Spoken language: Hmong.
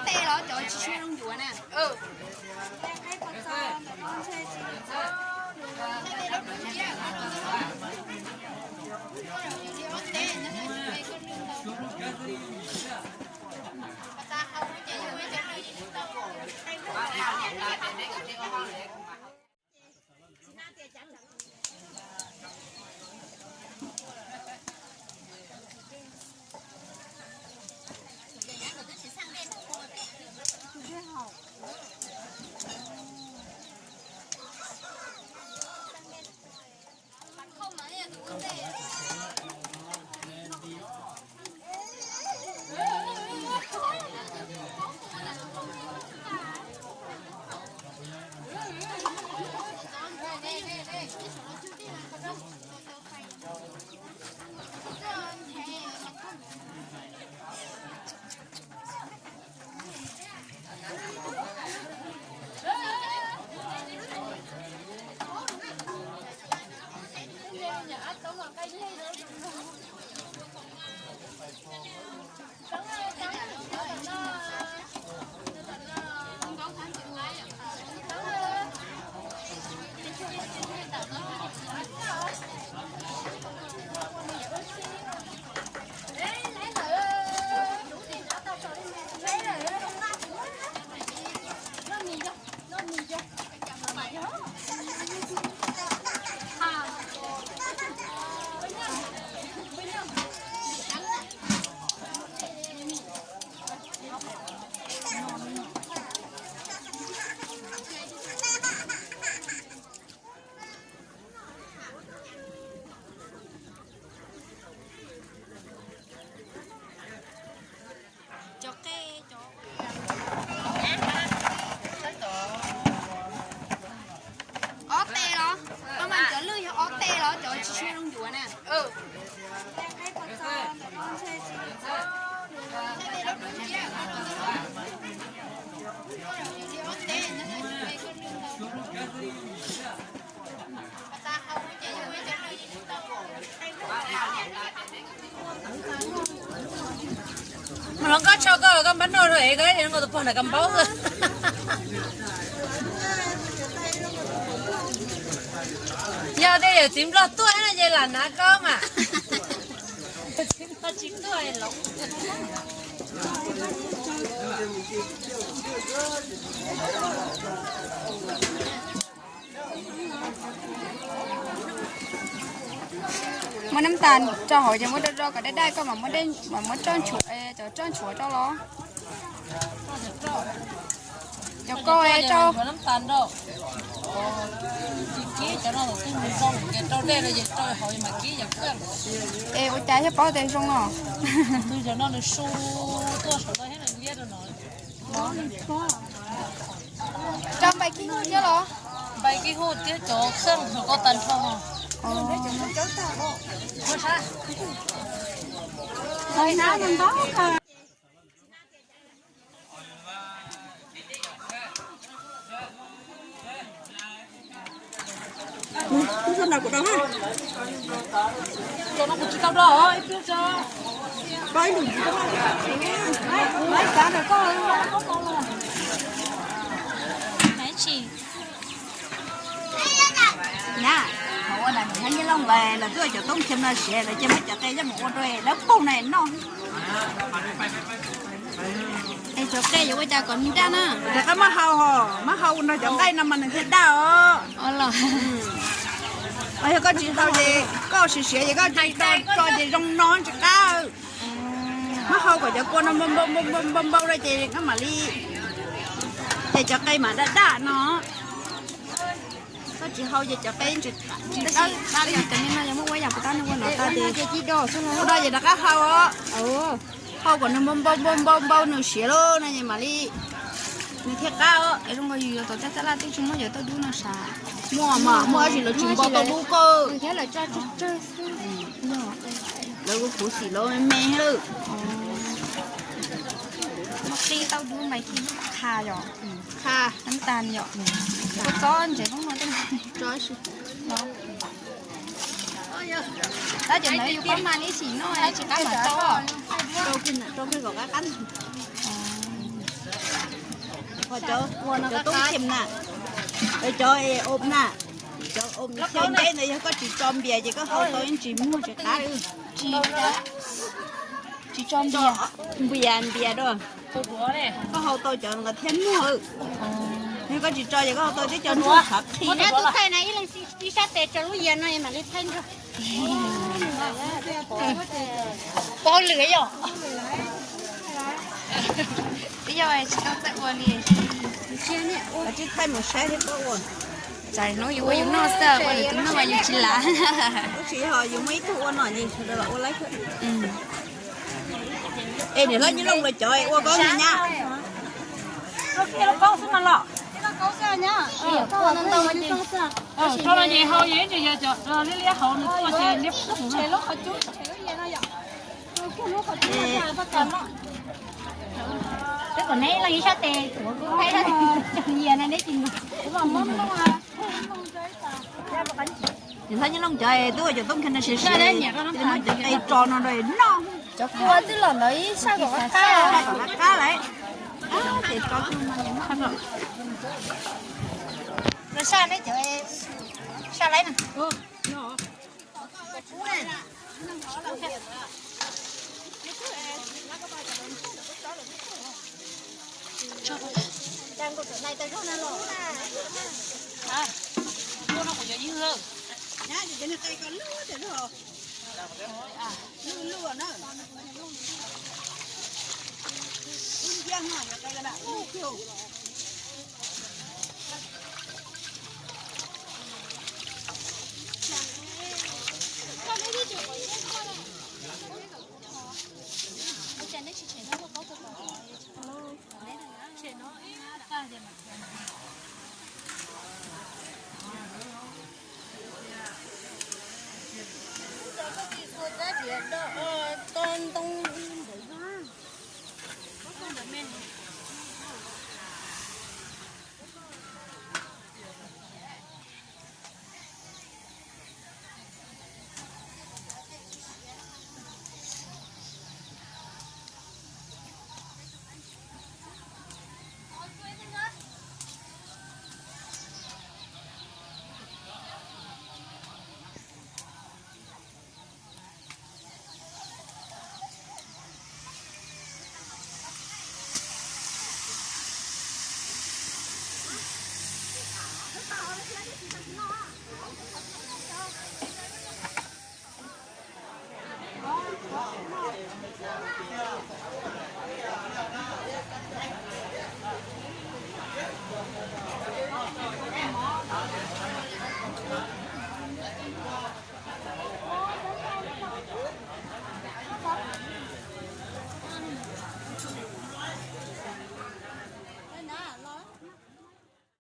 tej los cov tsis tshua zoo yuav na. Cov qe, cov ob tej los, koj mas cov lwj yog ob tej los cov tsis tshua zoo yuav na. Mas los koj tso koj, koj npaj noj rau es koj nkaus tus pog nram kab npaub xwb. Yog tej yawm txiv nplog tuaj no ces lam hnav koj mas. Txiv nplog tsis tuaj los. Muab nab tas rau hauv ces muab do do kom daj daj, koj mam muab, mam muab roj nchuav, cov roj nchuav rau los. Cov ko rau. Es ua cas yog paub tias zoo os? Rau npais kib hwj thiab los? Npais kib hwj thiab cov xeej hauv ko tas nrho. Nyab, thaum ua nam nyob Nyiaj Looj lawm, lawv twb ua cov toob khiav no siav, lawv cia muab cov qe coj mus ua rau lawv paug na noj. Es cov qe yuav ua cas kom nws daj na? Rov qab muab hau, muab hau nrog cov nqaij no mas nws thiaj daj os. Yog koj tsis hau ces koj siav siav ces koj tso ces zoo no tsis qab. Muab hau kom cov kua no npau npau npau npau npau rau ces koj mam li, ces cov qe mas daj daj no. Koj tsis hau ces cov qe tsis daj. Tab sis cov me no yog muab ua yam puas tab nws ua no tas ces ua no ces rov qab hau os. Hau kom nws npau npau npau npau npau nws siav lawm no ces mam li, nws thiaj qab os. Es zoo nkaus yus yuav tom tej tab laj twb tsis muab cov tauj dub no sav. Muaj mas muaj tab sis lawv tsis npau tauj dub kawg. Thiab lawv tso tsawg tsawg xwb. Lawv kuj khuv xim lawv me me lawm. Muab qib tauj dub npais kib qha yom. Qha. Nab tas yom. Kua txob ntsev koob no tej. Tab cov ntawd yus qab mas ib sim noj tsis qab mas tau. Rau kiag kom qab qab. Cov tub them na, cov es ob na, cov ob xyaw nceb ntawd yog koj tsis tso npias ces koj hau tau yeej tsis muag tsis qab. Tsis tso npias, npias npias dua, koj hau tau cov nqos thiab muag. Yog koj tsis tso ces koj hau tau tib co ntsuag qhav qhi. Tus thaij na ib leeg ib sab tes tso lub yias no mam li thaij ntsuag. Pab lwm yom. Twb yog tsis tau txawj ua li. Tsis thaij mus saib thiab pab ua. Tsam hnub yus ua yus noj xwb, ua lwm tus noj mas yus tsis lav. Tab sis yog yus muaj ib tug ua no ces sawv daws los ua laib. Es niam hlob Nyiaj Looj lawv cov ua koob no nyab. Tso no ces hau yog ib ntsis yog cov liab liab hauv nws tuaj ces liab. Peb kom neb leej ib sab tes tuav kuv thaij sab tes cog yias na neb tsis mus. Niam hlob Nyiaj Looj cov twb ua cov toob kiag no siav siav, muab cov qe tso no rau noj. Cov kua twb los ntawd ib sab kom qab lawm. Ces tso, sab neb cov, sab laib na.